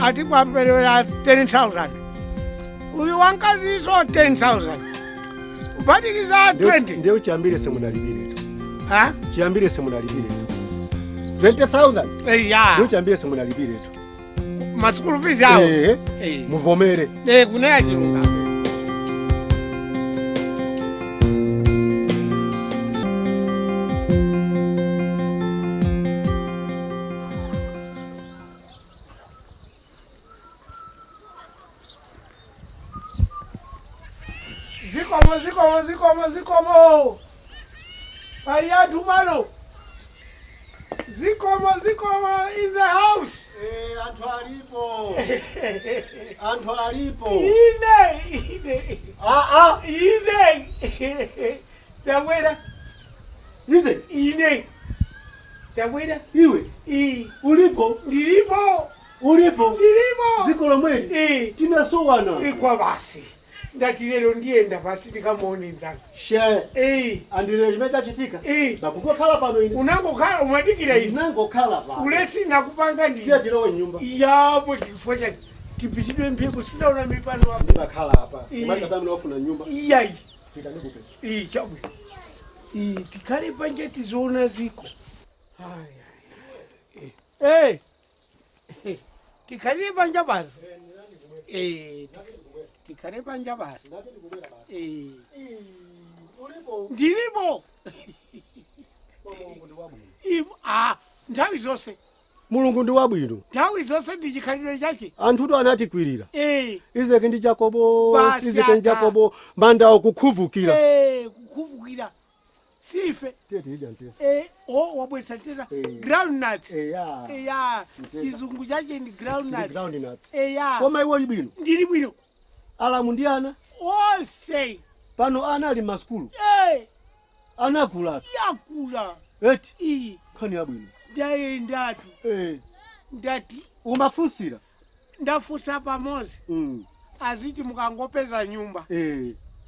Ati kwaperewera 10,000, uyu wankaziso 10,000, kuphatikiza 20. Ndiye chiyambire simunalipiretu. Ha? Chiyambire simunalipiretu 20,000. Eya. Ndiye chiyambire simunalipiretu. Ma school fees awo. Eh, muvomere. Eh, kunena chilungamo. Zikomo, zikomo, zikomo, zikomo. Pali anthu pano. Zikomo, zikomo in the house. Eh, anthu alipo, anthu alipo. Ine, ine. Ah, ah. Ine ndabwera. Ize. Ine ndabwera. Iwe. I. Ulipo? Ndilipo. Ulipo? Ndilipo. Dziko lomweli. I. Tinasowana. Ikwa basi, ndati lero ndiyenda pasi ndikamuone nzanga. She. Eh. Andile, chimene chachitika, Eh. ndakungokhala pano ine. Unangokhala umadikira ine. Ndinangokhala pano. Ulesi nakupanga ndi. Tiye tilowe nyumba. Yapo, chifukwa chani tipitidwe mphepo, sinaona mipando apo. Ndimakhala apa. Eh. Imakapamene wafuna nyumba. Iyayi. Pita, ndikupeza. Iyi, chabwino. Iyi, tikhale panja tizoona ziko. Ai, ai. Eh. Tikhalire panja basi. Eh, tikhale panja basi. Eh. Ulipo? Ndilipo. Mulungu ndi wabwino. Ah, nthawi zonse. Mulungu ndi wabwino. Nthawi zonse ndi chikhalidwe chache. Anthuto anatikwirira. Eh. Izeki ndi Jakobo. Basi. Izeki ndi Ata. Jakobo, mandawo kukhuvukira. Eh, kukhuvukira sife. Tiye tidya mtesa. Eh, oh, wabweretsa mtesa. Eh. Groundnut. Eya. Eya. Mtesa. Chizungu chache ndi groundnut. Ground nuts. Eya. Koma iwe uli bwino? Ndili bwino. Alamu ndi ana? Onse. Pano ana ali masukulu? Eh. Ana akulatu. Yakula. Eti? Iyi. Nkhani yabwino. Ndayendatu. Eh. Ndati. Umafunsira? Ndafunsa pamozi. Aziti mukangopeza nyumba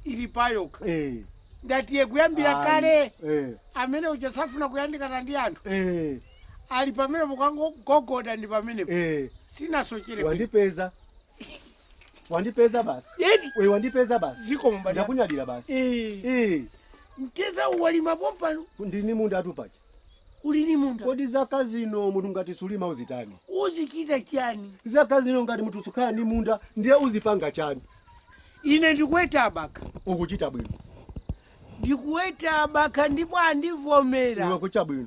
ili payoka. Ndatiye kuyambira kale amene uja safuna kuyandikana ndi anthu. Ali pamene mukangogogoda ndi pamenepo. Sinasochere. Wandipeza, wandipeza basi. Yeti. We, wandipeza basi. Zikomo mbali. Ndakunyadira basi. Eh. Eh. Mteza uwalima pompano? Ndini munda atupacha. Uli ni munda? Kodi zaka zino munthu ngati sulima uzitani? Uzichita chani? Zaka zino ngati munthu sukhala ni munda, ndiye uzipanga chani? Ine ndikuweta abaka. Ukuchita bwino. Ndikuweta abaka ndipo andivomera. Iwe kucha bwino.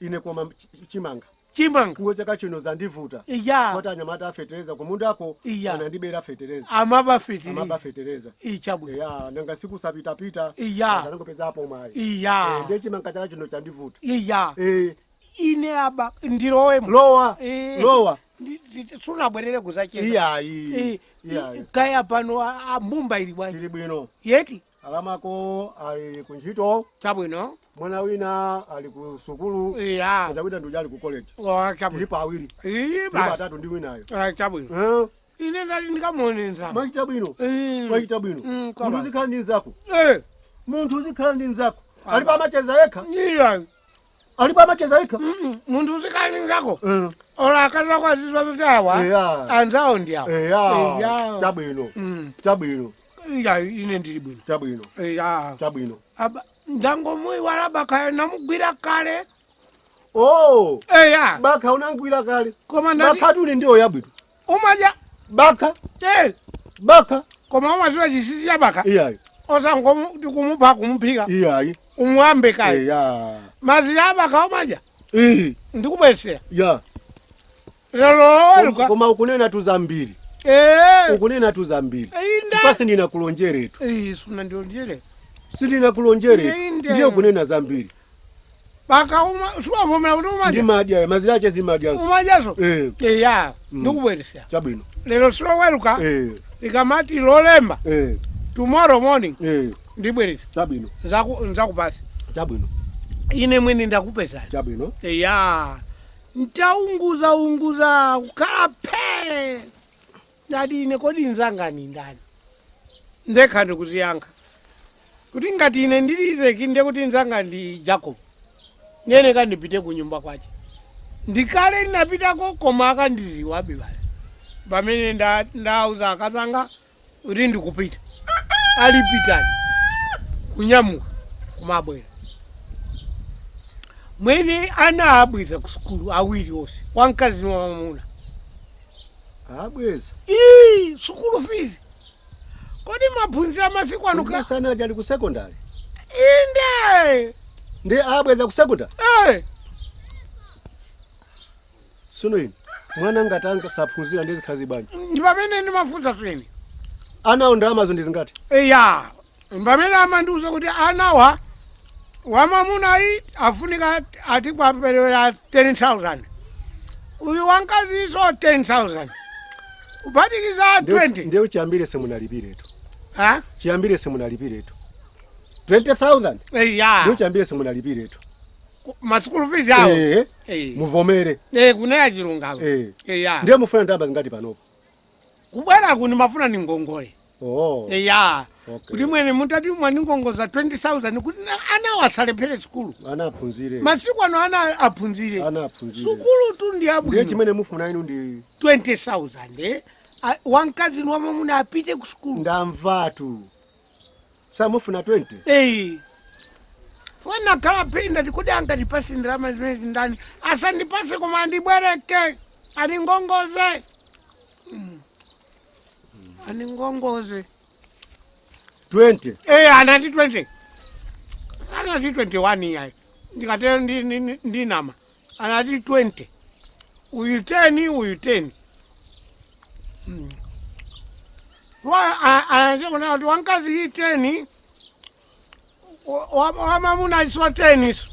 Ine koma chimanga. Chimanga. Kuwe chaka chino zandivuta. Iya. Kota anyamata afetereza kumundako. Iya. Anandibera fetereza. Amaba fetereza. Amaba fetereza. Ichabwino. Iya, nanga siku sapita-pita. Iya. Azanangopeza apo mwayi. Iya. Eh, ndiye chimanga chaka chino chandivuta. Iya. Eh. Ine aba ndilowemo. Lowa. Eh. Lowa. Sunabwerere kuzacheza. Iyayi. Eh, Iyayi. Kaya pano mbumba ili bwanji? Ili bwino. Yeti. Alamako ali kuntchito. Chabwino. Mwana wina ali ku sukulu. Iya. Achakwita nduja ali ku college. Oh, chabwino. Tilipo awiri. Iyi Tilipo basi. atatu ndi winayo. Ah, chabwino. Eh. Ine ndati ndikamuone nzanga. Mwachita bwino. Eh. Mwachita bwino. Kwa Munthu basi. uzikhala ndi nzako. Eh. Munthu uzikhala ndi nzako. Alipo amacheza yekha. Iya. Alipo amacheza yekha. Munthu uzikhala ndi nzako. Ola akazi ako azizwa kuti awa. Eya. Anzawo ndi awa. Eya. Eya. Chabwino. Chabwino. Iya, ine ndili bwino. Chabwino. Eya. Chabwino. Aba ndangomuiwala bakha, namugwira kale. Oh. Eya. Bakha unangwira kale. Koma ndati Bakha tuli ndiyo yabwino. Umadya. Bakha. Eh. Bakha. Koma umaziwa chisisi cha bakha? Iyayi. Osangokumupha kumuphika. Iyayi. Umuhambe kale. Eya. Mazira abakha umadya? Eh. Ndikubwesera. Ya. Lero loweruka. Koma ukunena tu zambiri. Eh. Ukunena tu zambiri. Inda. Pasi ndinakulonjeretu. Eh, sunandilonjere. Sindinakulonjeretu. Inde. Ndiye ukunena zambiri. Baka uma suwavomera kuti umadya. Ndimadya, mazira ache zimadya. Umadyaso? Eh. Eya, ndikubweresera. Chabwino. Lero siloweruka. Eh. Ikamati lolemba. Eh. Tomorrow morning. Eh. Ndibweresa. Chabwino. Nzakupasa. Chabwino. Ine mwene ndakupezani. Chabwino. Eya. Ntaunguza unguza kukhala phe. Ndati ine kodi nzanga ni ndani? Ndekha ndikuziyankha. Kuti ngati ine ndili Izeki, ndiye kuti nzanga ndi Jacob. Nene kandipite ku nyumba kwache. Ndikale ndinapitako koma akandiziwabe basi. Pamene ndauza akazanga kuti ndikupita, alipitani kunyamuka kumabwera. Mwene ana abweza ku sukulu awiri onse, wamkazi ni wamamuna. Abweza? Ii, sukulu fees. Kodi maphunzira masiku ano Sana aja ali ku secondary? Inde. Ndi abweza ku secondary? Eh. Sono ino mwana ngati anga saphunzira ndi zikhazi bwanji? Ndi pamene ndimafunsa swini. Anawo ndalamazo ndi zingati? Eya, pamene amandiuza kuti anawa wamamunayi afunika ati kwaperewera 10,000, uyu wankaziso 10,000, kuphatikiza 20. Ndiye chiyambire simunalipiretu. Ha? Chiyambire simunalipiretu 20,000. Eya. Ndiye chiyambire simunalipiretu. Ma school fees awo. Eh. Eh. Muvomere. Eh, kunena chilungamo. Eh. Eya. Ndiye mufuna ndalama zingati panopo? Kubwera kuni mafuna ni ngongole. Oh. Eya. Okay. Kuti mwene mutati mwaningongoza 20,000 kuti ana wasalephere sukulu. Ana aphunzire. Masiku ano ana aphunzire. Ana aphunzire. Sukulu tu ndi Ndiye abwino. chimene mufuna inu ndi 20,000, eh? Wamkazi ni wamamuna apite ku sukulu. Ndamvatu, samufuna 20. Eh. Fana khala pinda ndikuti angandipase ndalama zimene ndani, asandipase koma andibwereke, andingongoze. Andingongoze. 20. Eh, anati 20, anati 21 iyayi, ndikatero ndinama. Anati 20, uyu 10, uyu 10. Anati kuna kuti wankazi iyi 10, wamamuna iso 10 iso,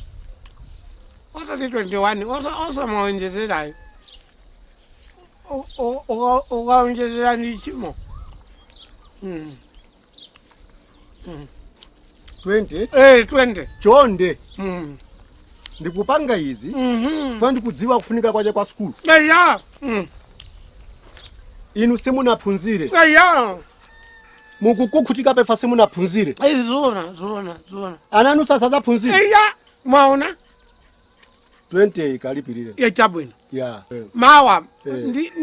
osati 21. Osamaonjezerayo, ukaonjezera ndi chimo. 20. Eh, 20. Chonde, ndikupanga izi fa ndikudziwa kufunika kwache kwa sukulu. Eya. Inu simunaphunzire. Eya. Mukukukhutika pefa simunaphunzire. Eh, zona, zona, zona. Ana anu sasadzaphunzire. Eya, mwaona. 20 ikalipirire. Yechabwino. Ya. Mawa Eh.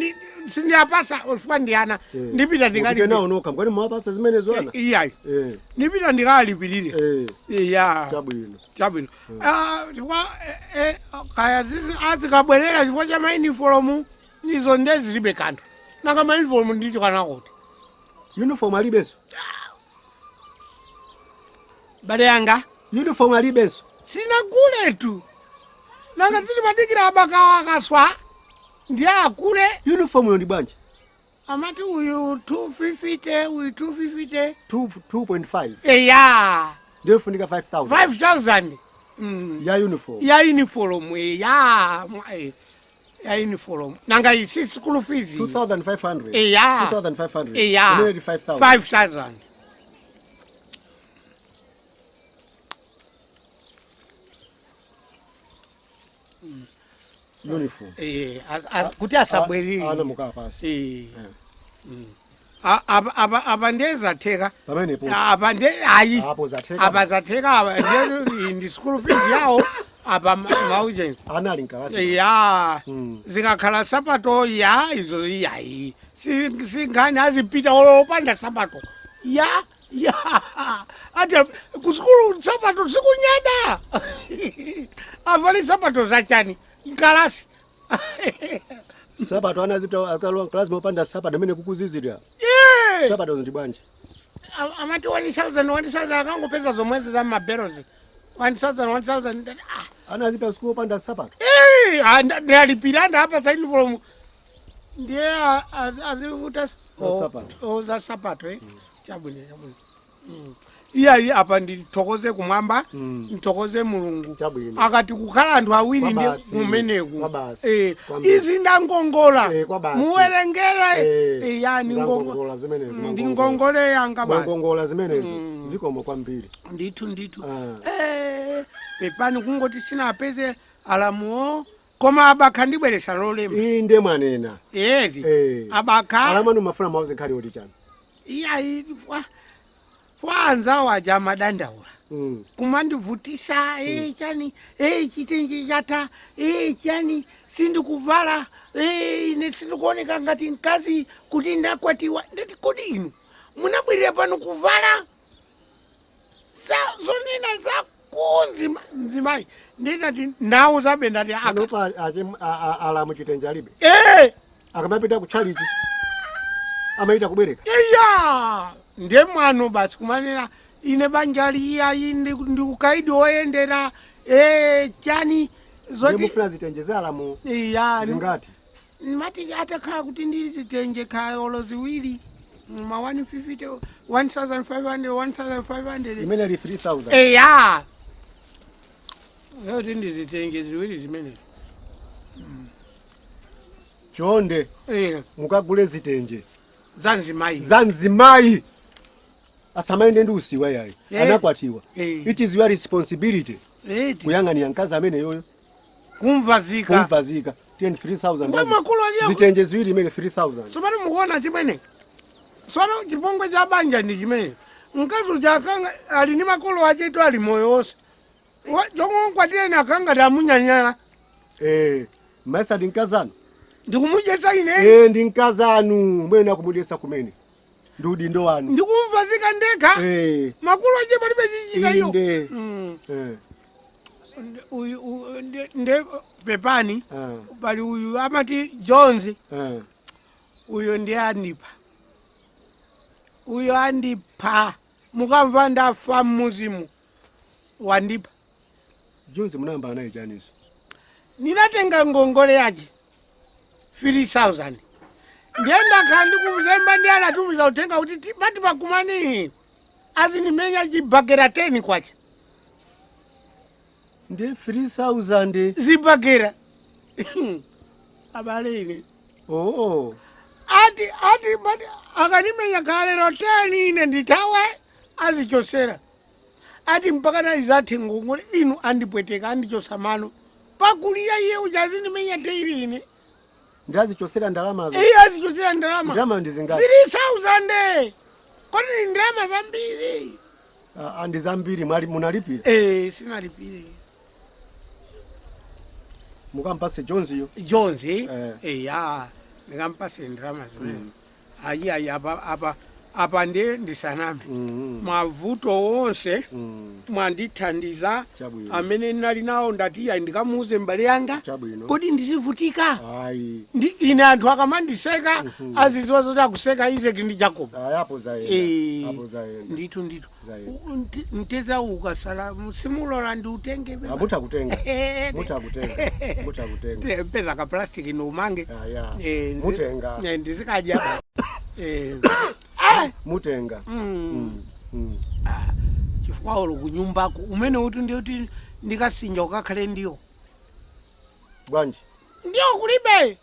sindiyapasa chifukwa ndiyana, ndipita Mupite ndikalipire. nawo nokha, mkwati mwapasa zimenezo ana. Iyayi. Eh. Ndipita ndikalipirire. Eh. Iya. Chabwino. Chabwino. Ah, chifukwa kaya zizi azikabwerera chifukwa cha mauniform, izo nde zilibe kanthu. Nanga mauniform ndicho kana kuti Uniform alibenso. Bale yanga. Uniform alibenso. Sinaguletu, nanga zilimadikira abakawa akaswa ndiye akule. Uniform yo ndi bwanji? Amati uyu 250, uyu 250. 2 2.5. Eya. Ndiyo funika 5000. 5000. Ya uniform. Ya uniform, eya, ya uniform. Nanga isi school fees. 2500. Eya. 2500. Eya. Imene ndi 5000. 5000. Uniform. Eh, kuti asabwerere. Ana mukapasa. Eh. Apa ndiye zatheka. Pamenepo. Apa ndiye ayi. Apo zatheka. Apa zatheka, apa ndiye ndi school fees yawo apa maujeni. Ana ali mkalasi. Ya. Zikakhala sapato ya izo iyayi. Sinkhani azipita opanda sapato. Ya ya. Ati kusukulu sapato sikunyada. Avali sapato zachani mkalasi. Sapato ana azipita akalowa mkalasi mopanda sapato amene kukuzizira. Yeah. Sapato ndi bwanji? Amati 1000, 1000, akangopeza zomwezi za maberozi 1000, 1000. Ah. Ana azipita sukulu opanda sapato. Eh, ndalipira, ndapa za uniform ndiye azivuta Za sapato. Oh, za sapato, eh. Chabwino, chabwino. Iyayi, apa ndithokoze kumwamba, ndithokoze Mulungu. Chabwino. Akati kukhala anthu awiri ndi Kwabasi. kumeneku. Kwabasi. Eh, Kwambiri. izi ndangongola. Eh, kwabasi. Muwerengere. Eh, Eh, ya ni ndangongola zimenezi, Ndi mwangongola. ngongole yanga basi. Mwangongola zimenezi, zikomo kwambiri. Ndithu, ndithu. Ah. Eh, pepani kungoti sinapeze alamuwo, koma abakha ndibweresa lolemba. Inde, mwanena. Eti. Eh. Abakha. Alamanu mafuna mauze nkhali oti chani? Iyayi, fwa anzawo aja amadandaula kumandivutisa, eh, chani, eh, chitenji chatha, eh, chani, Sindikuvala, ine sindikuoneka ngati mkazi kuti ndakwatiwa. Ndati kodi inu munabwerera pano kuvala za zonena za kunzima mzimayi? Ndinati ndawu zabe, ndati aka Panopa alamu chitenje alibe. Akamapita kutchalichi amaita kubwereka. Iya, ndiye mwano basi kumanena ine banja liyayi ndi ukaidi woyendera chani zoti zoti mufuna zitenje za alamu iya zingati? Mati atakhala kuti ndili zitenje khayolo ziwiri ma 150, 1500, 1500. Imene ali 3000. Eya, zoti ndizitenge ziwiri zimenezo. Chonde mukagule zitenje za mzimayi. Za mzimayi, asamayende ndi usiwa yayi. Anakwatiwa. It is your responsibility kuyang'anira mkazi amene yoyo. Kumvazika. Kumvazika 10 3000. Ngwe makulu aje Zitenje ziwiri imene 3000. Tsopano mukuona chimene tsono chipongwe cha banja ndi chimene mkazi uja akanga ali ndi makolo achetu ali moyo wonse. Chomwe akangati amunyanyala. Maisa ndi mkazanu. Ndikumudyetsa ine. Ndi mkazanu mwene akumudyetsa kumene ndi udindo wanu. Ndikumvazika ndekha. Makulu ache palibe chichita iyo. Inde. Uyu nde pepani. Pali uyu amati Jones. Uyo ndiye andipa, uyo andipa, mukamva ndafa mmuzimu wandipa. Jones munayamba naye chaniso? Ninatenga ngongole yache 3000, ndiye ndakhala ndikumzemba, ndi anatumiza uthenga kuti pati pakumani azindimenya chibakera 10 kwacha. Ndi 3000? Zibakera, abale ine. Oh. Ati pati akanimenya kalero 10 ine ndithawe azichosera, ati mpaka na izathe ngongole inu andipweteka, andichosa mano pakulira iye uja azindimenya daily ine. Ndi azichosera ndalamazo? Iye azichosera ndalama. Ndalama ndi zingati? 3000, kodi ni ndalama zambiri? Ah, ndi zambiri, mwali munalipira? Sinalipire. Mukampase Jones yo. Jones? Eh. Eya, ndikampase ndalama zimene ayi ayi apa apa apa ndiye ndisaname. Mavuto wonse mwandithandiza. Chabwino. Amene ndinali nawo ndati ayi ndikamuuze mbale yanga. Chabwino. Kodi ndizivutika? Ayi. Ndi ine anthu akamandiseka aziziwa zoti akuseka Isaac ndi Jacob. Apo zayenda. Apo zayenda. Ndithu ndithu. Zayenda. Mteza ukasala simulola ndiutenge beba. Mutakutenga, mutakutenga, mutakutenga. Peza ka plastic ndiumange. Aya. Mutenga. Ndizikadya. Mutenga. Chifukwa olo kunyumbako umene uti ndiyoti ndikasinja ukakhale ndiyo. Bwanji? Ndiyo kulibe,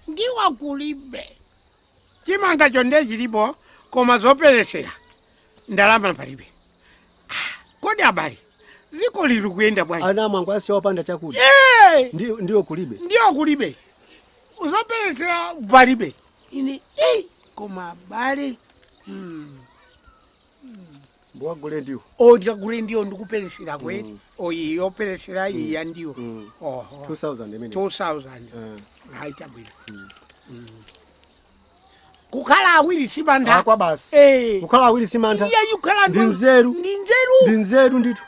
ndiwa kulibe, chimanga chonde chilipo koma zoperesera ndalama palibe. Ah, kodi abale ziko lili kuyenda bwanji? Ana mwangu asiya wapanda chakudya. Ndiyo ndiyo kulibe. Ndiyo kulibe, zoperesera palibe ine koma abale. Mbwagule ndiwo. O, ndikagule ndiyo ndikuperesera kweli. Oyi yoperesera iyi ya ndiyo. Oho. 2000 imene. 2000. Eh. Hayi, chabwino. Kukhala awiri simantha. Akwa basi. Kukhala awiri simantha. Iya, yukhala Ndi nzeru. Ndi nzeru. Ndi nzeru ndithu.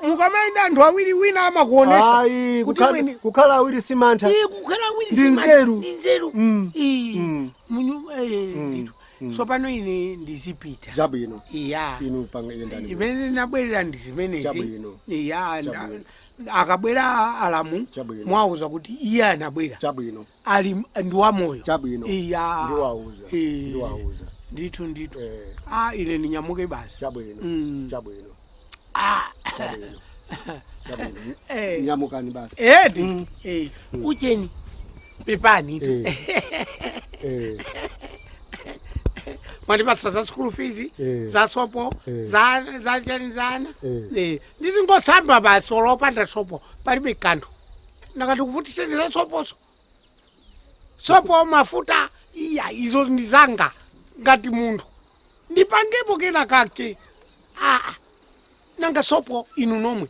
Mukamayenda anthu awiri wina amakuonesa Ayi, kuti kukhala awiri simantha. Kukhala awiri Ndi simantha. nzeru. Ndi nzeru. Mm. Ndithu tsopano ine ndizipita. Chabwino. Iya. Inu panga yendani. Imene nabwerera ndi zimenezi. Chabwino. Iya. Chabwino. Akabwera alamu Chabwino. mwauza kuti iye anabwera Chabwino. ali ndi wamoyo. Chabwino. Iya. Ndiwauza. Ndiwauza. Ndithu ndithu. Eh. Ah, ine ndinyamuke basi. Chabwino. Chabwino. Chabwino. Chabwino. Nyamukani basi. Eti ucheni pepani tu. Mwandipatsa za school fees, za sopo, za chani zana. Ndizingosamba basi olopanda sopo palibe kanthu nakati kuvutiseni za soposo, sopo mafuta iya izo ndi zanga ngati munthu ndipangepo kena kake. Nanga sopo inu nomwe.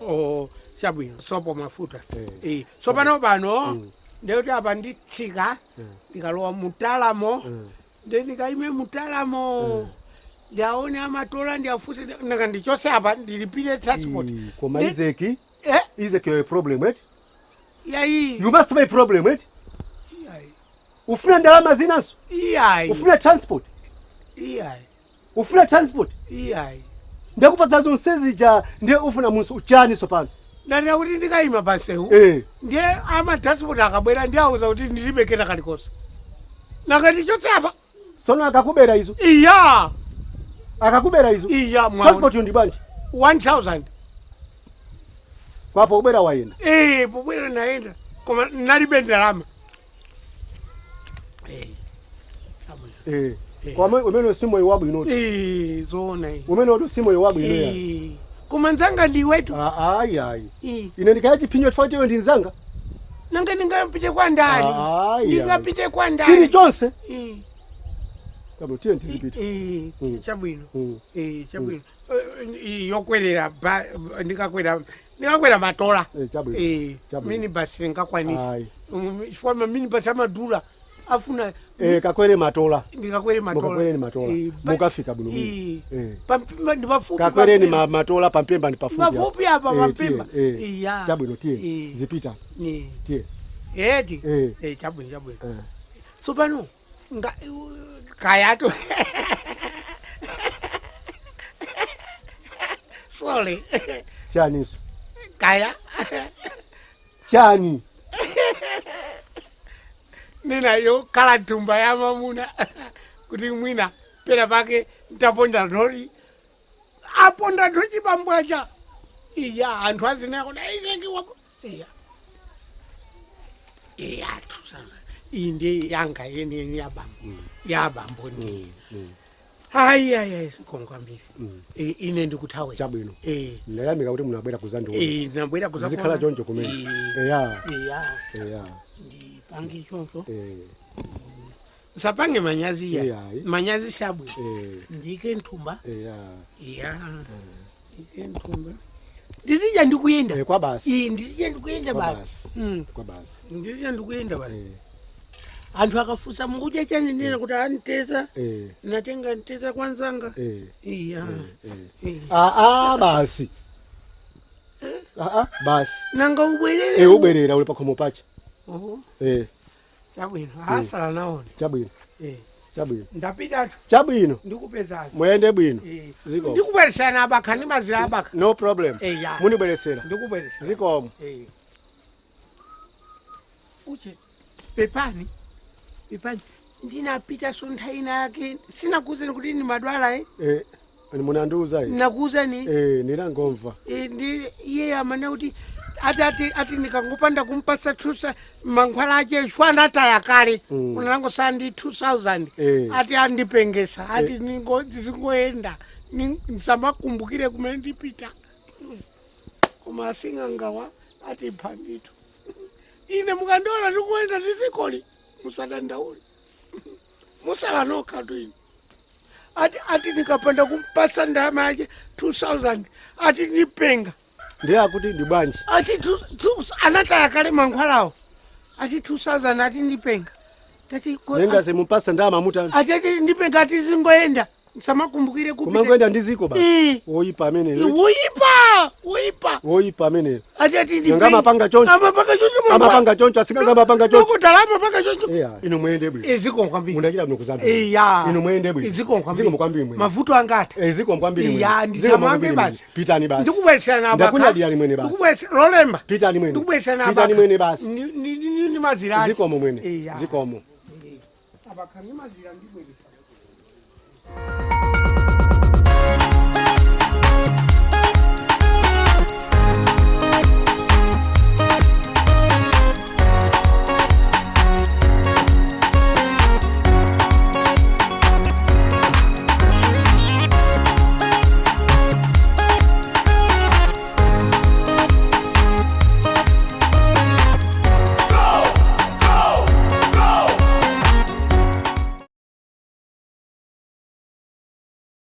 Oh, chabwino, sopo, mafuta. Eh. Eh, so pano pano ndekuti apa nditsika, ndikalowa mutalamo, nde ndikaime mutalamo, ndiaone amatola, ndiafuse nanga ndichose apa ndilipire transport. Ii, koma Izeki. Izeki, Eh? Izeki, you're a problem, right? Yayi. You must be a problem, right? Iyayi. Ufuna ndalama zinanso? Iyayi. Ufuna transport? Iyayi. Ufuna transport? Iyayi. Ndakupatsa zonse zija, ndiye ufuna munso uchani sopano? Ndanena kuti ndikayima pansewu, ndiye amatransport akabwera ndiauza kuti ndilibe kena kalikonse, nanga ndichotse apa. Sono akakubera izo? Iya. Akakubera izo? Iya, mwaona. Transport ndi bwanji? 1000. Kwapo ubera wayenda? Eh, pobwera naenda, koma nalibe ndalama. Eh, Samuel. Eh. Koma umene si moyo wabwino. Eh, zoona iyi. Umene uti si moyo wabwino ya. Eh, koma nzanga ndiwetu. Ah, ayi ayi. Eh. Ine ndikaya chipinjo chifukwa chewe ndi nzanga. Nanga ndingapite kwa ndani? Ayi, Ndingapite kwa ndani? Chili chonse. Eh. Kabo tiye tizipita. Eh, chabwino. Eh, chabwino. Eh, yokwerera ndikakwera matola. Eh, chabwino. Eh, Chabwino. minibus ndingakwanisa? Ayi. Chifukwa maminibus amadula afuna. Eh, kakwere matola. Ndikakwere matola. Mukakwere matola. Eh, Mukafika bwino bwino. Eh. Eh. Pampemba ndi pafupi. Kakwereni Pampemba. matola, pampemba ndi pafupi. Pafupi apa, Eh, pampemba. tiye, eh. Iya. Chabwino, tiye. Eh. Zipita. Eh. Tiye. Eti. Eh. Eh, chabwino, chabwino. Eh. So pano nga kayatu, sorry. Chaniso? Kaya. Chani? Nina yo kala nthumba ya mamuna kuti mwina pera pake ntaponda tholi, aponda thochi pambwacha. Iya, anthu azina kuti aizeki wapo. Iya, iya, tusana iyi ndiye yanga yeniyeni yabambo, yabambo ndiye. Hayi, hayi, hayi, zikomo kwambiri. Eh, ine ndikuthawe. Chabwino. Eh. Ndayamika kuti munabwera kuzandiona. Eh, nabwera kuzakuona. Zikhala choncho kumene. Eh. Eya. Iya. Eya. Ndipange choncho. Eh. Usapange manyazi ya. Iyayi. Manyazi sabwe. Eh. Ndike nthumba. Eya. Iya, ndike nthumba, ndizidya ndikuyenda. Eh, kwa basi. Ii, ndizidya ndikuyenda. Kwa Basi. basi. Kwa basi. Ndizidya ndikuyenda basi. Eh. Anthu akafusa mukudya chani, nena kuti anteza. Eh. Natenga nteza kwanzanga. Eh. Iya. Eh. Eh. Ah ah, basi. Ah ah, basi. Nanga ubwerere? Eh, ubwerera uli pakhomo pacha. Oho. Eh. Chabwino, asala naone. Chabwino. Eh. Chabwino. Ndapitatu. Chabwino. Ndikupezani. Muyende bwino. Eh. Zikomo. Ndikubweresana abakha ndi mazira abakha. No problem. Eh, ya. Munibweresera. Ndikubweresera. Zikomo. Eh. Uche, pepani, pepani, ndinapita sontha ina yake, sinakuuzeni kuti ni madwala, eh? Eh, munandiuza ine. Nakuuzani. Eh, ndinangomva. Eh, ndi iye amene kuti ati ndikangopanda kumpasa thusa mankhwala ache chifukwa anataya kale. Unalango sandi 2000. Eh. Ati andipengesa, ati ndizingoyenda ndisamakumbukire kumene ndipita, koma asing'angawa ati phanditu. Ine mukandiona ndikuyenda ndizikoli, musadandaule, musala nokha tu. Ine ati ndikapanda kumpasa ndalama yache 2000 ati ndipenga. Ndiye akuti ndi bwanji? Ati anataya kale mankhwalawo, ati 2000, ati ndipenga. Tati Nenga simupasa ndalama muta? Ati ndipenga, ati zingoyenda nsamakumbukire kupita. Kumangoenda ndi ziko basi. Eh. Woyipa ameneyo. Woyipa, woyipa. Woyipa ameneyo. Ati Nanga ndipenga. amapanga choncho. Amapanga choncho mankhwala. Amapanga choncho, asinganga amapanga choncho. Dokotala amapanga choncho. Iya, inu muyende bwino. Zikomo kwambiri. Munachita bwino kuzandu. Iya. Inu muyende bwino. Zikomo kwambiri. Zikomo kwambiri mwene. Mavuto angati. Eh, zikomo kwambiri mwene. Iya, Zikomo ndithamange kwambiri mwene. basi. Pitani basi. Ndikubweresana abakha. Ndakunyadiyani mwene basi. Ndikubweresana lolemba. Pitani mwene. Ndikubweresana Pitani abakha. mwene basi. Ni mazira ake. Zikomo mwene. Iya. Zikomo. Abakha ni mazira ndibweresa.